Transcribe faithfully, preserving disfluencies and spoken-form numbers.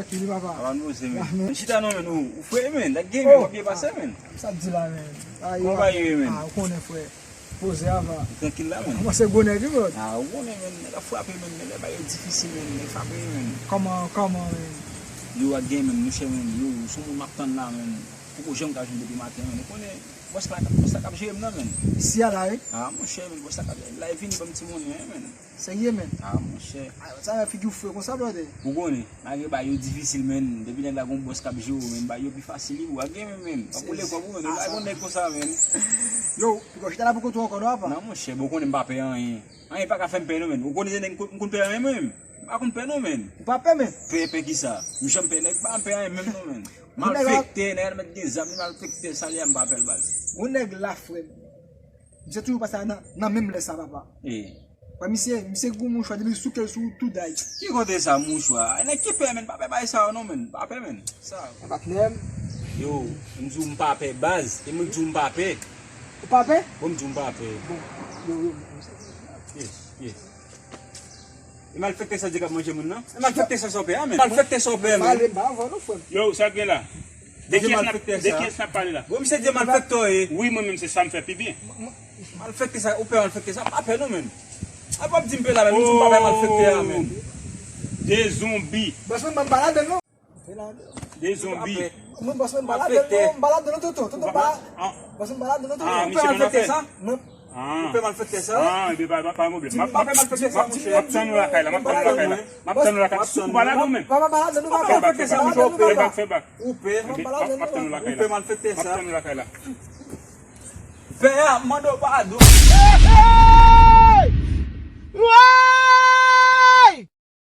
Kili papa. Avan nou se men. Chita non men, ou, ou fre men, dat gen men, w ap byen pase men. Sa ap di la men. Kòman bagay yo ye men? Ah, ou konnen frè. Poze ava. Ou trankil la men. Kòmanse gwo nèg wi brod. Ah, ou konnen men, nèg ap frape men, men lè bagay yo difisil men, nèg frape men. Kòman, kòman men? Yo ak gen men, mouchè men, yo, sou moun m ap tann la men. Poko janm ka jwenn depi maten men. Ou konnen, bòs la, bòs la k ap jere m nan men. Isi a la wi. Ah, monchè men, bòs la k ap, la vini ban m ti monnen men. Serye men. Ah, monchè. Ah, sa fè figi w fre konsa brother. Ou konnen, malgre bagay yo difisil men, depi nèg la gon bòs k ap jere w men, bagay yo pi fasil wi, ou a gen men men. Pa boule kòb ou men, ou pa gon nèg konsa men. Yo, piga w chita la pou kote w ankò non apa. Non monchè, bon ou konnen m pa pè anyen. Anyen pa ka fè m pè non men. Ou konnen se nèg m konn pè anyen mwen menm. M pa konn pè non men. Ou pa pè men. Pè, pè kisa? M janm pè nèg, m pa janm pè anyen menm non men. Malfektè, nèg la mèt gen zam, li malfektè, sa li a m pa pè l baz. Gon nèg la frè m. Misye toujou pase nan, nan menm lè sa papa. Wè misye, misye gon mouchwa depi sou kè l sou tou day. Ki kote sa mouchwa? Ay nèg ki pè men, pa pè bay sa yo non men, pa pè men. Sa. Patnè m. Yo, m di w m pa pè baz, e mwen k di w m pa pè. Ou pa pè? Bon m di w m pa pè. Bon, yo, yo, yo. Yes, yes. E malfektè sa di k ap manje moun nan? E malfektè sa sa w pè a men? Malfektè sa w pè a men? Pale m pa avan non frè m. Yo, sa k gen la? De kiyès n ap, de kiyès n ap pale la? Bon, misye di malfektè w ye. Wi, mwen menm se sa m fè pi byen. Malfektè sa, ou pè malfektè sa, m pa pè non men. A w ap di m pè la men, m di m pa pè malfektè a men. De zonbi. Bòs mwen ban m pa ladann non. De zonbi. Mwen bòs mwen m pa ladann non, m pa ladann non toto. Toto pa. Bòs mwen m pa ladann non toto. Ou pè malfektè sa? Ou pè malfektè sa? Ah, ebyen pa, pa, pa gen pwoblèm. M ap, m ap, m ap tann ou lakay la, m ap tann ou lakay la. M ap tann ou lakay la. Ou pa ladann menm. Papa pa ladann non, papa. Fè bak, fè bak. Ou pè. M ap tann ou lakay la. M ap tann ou lakay la. Pè a, m mande w padon.